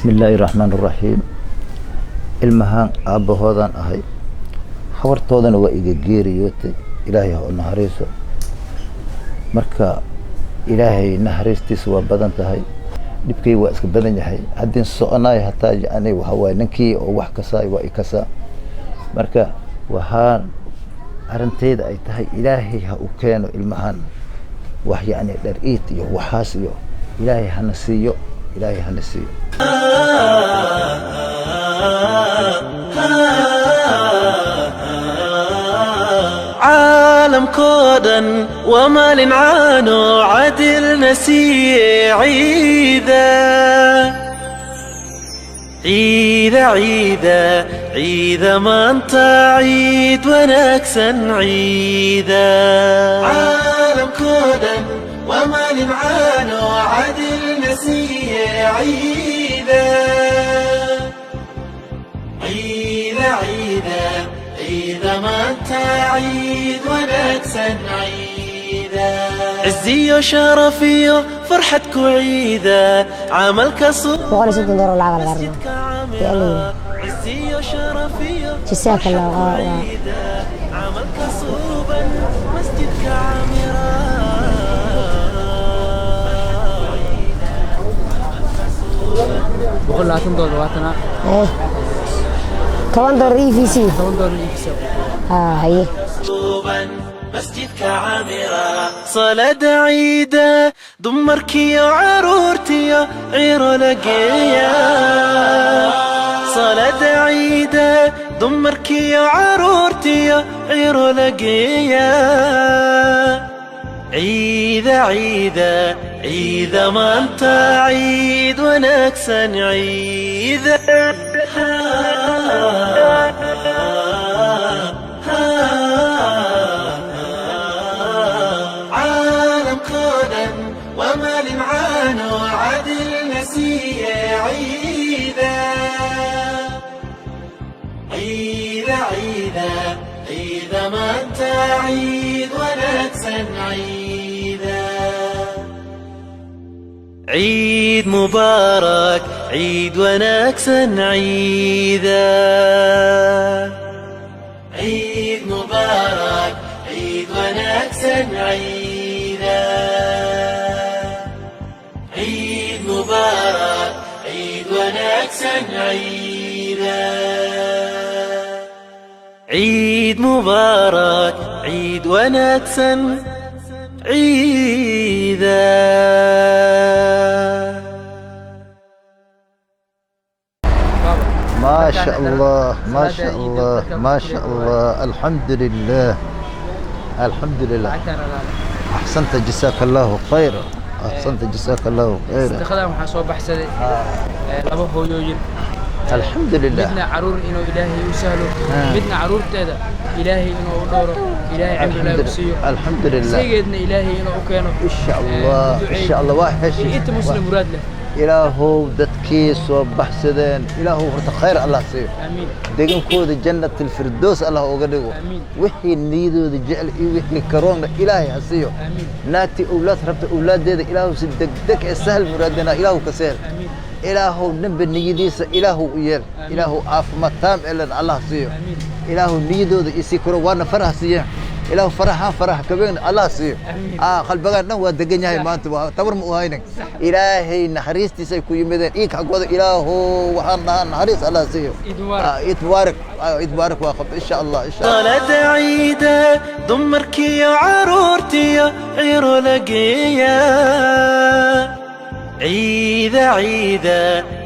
Bismi illaahi raxmaan raxiim. Ilmahaan aabbahoodaan ahay, habartoodana waa iga geeriyootay, Ilaahay ha u naxariiso. Marka Ilaahay naxariistiisa waa badan tahay, dhibkay waa iska badan yahay. Haddii soconaay hataa, yani, waxa waaye ninkii oo wax kasaay waa i kasaa. Marka waxaan arrintayda ay tahay, Ilaahay ha u keeno ilmahan wax, yacni, dhar iid iyo waxaas iyo Ilaahay hana siiyo, Ilaahay hana siiyo. Caalamkoo dhan waa maalin caano cadilna siiye. Ciida, ciida, ciida, ciida maanta, ciid wanaagsan, ciida. Caalamkoo dhan waa maalin caano cadilna siiye. Ciida, ciida, ciida, ciida maanta, ciid wanaagsan, ciida. Ciziyo sharafiyo farxad ku ciida camalka. $130 lacag laga rabaa. Ciziyo sharafiyo Jazaaka Allah, waa camalka suuban masjidka camira. $120 waatana. $10 EVC. $10 iibisa. Haa, haye. Masjidka camira salada ciida, dumarkiyo caruurtiyo ciro la geeya. Salada ciida, dumarkiyo caruurtiyo ciro la geeya. Ciida, ciida, ciida maanta, ciid wanaagsan, ciida. Caalamkoo dhan waa maalin caano cadilna siiye. Ciida, ciida, ciida, ciida maanta, ciid wanaagsan, ciida. Ciid mubaarak, ciid wanaagsan, ciida. Ciid mubaarak, ciid wanaagsan, ciida. Ciid mubaarak, ciid wanaagsan, ciida. Ciid mubaarak, ciid wanaagsan, ciida. ما شاء الله، ما شاء الله، ما شاء الله، الحمد لله، الحمد لله. Lacagtaan alaale. أحسنت، جزاك الله خيرا، أحسنت، جزاك الله خيرا. Sadaqadan waxaa soo baxsaday laba hooyooyin. الحمد لله. Midna caruur inuu Ilaahay u sahlo, midna caruurteeda Ilaahay inuu u dhowro, Ilaahay cimri الحمد ilaahay u siiyo. لله، الحمد لله. Saygeedna Ilaahay inuu u keeno. إن شاء الله، إن شاء الله waa iyo heshi. Inta muslim muraad leh. Ilaahow dadkii soo baxsadeen, Ilaahow horta khayr Allah siiyo. Aamiin. Degankooda jannat alfirdows Allah uga dhigo. Aamiin. Wixii niyadooda jecel iyo wixii karoonna Ilaahay ha siiyo. Aamiin. Naagtii owlaad rabta, owlaaddeeda Ilaahu si degdeg ee sahal muraadana Ilaahu ka sehel. Aamiin. Ilaahow ninba niyadiisa Ilaahu u yeel. Aamiin. Ilaahu caafimaad taam elan Allah siiyo. Aamiin. Ilaahu niyadooda isii karo waana farax siiyeen, Ilaahu faraxaan farax kabeen Allah siiyo. Aamiin. Qalbigaan dhan waa degan yahay maanta, waa tabar ma u haynin. Ilaahay naxariistiisa ay ku yimideen iinka xaggooda, Ilaahu waxaan dhahaa naxariis Allah siiyo. Ciid mubaarak. Ciid mubaarak. Ciid mubaarak waa qabta, insha Allah, insha Allah. Salada ciida, dumarkiyo caruurtiyo ciro la geeya. Ciida, ciida,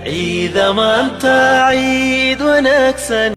ciida maanta, ciid wanaagsan.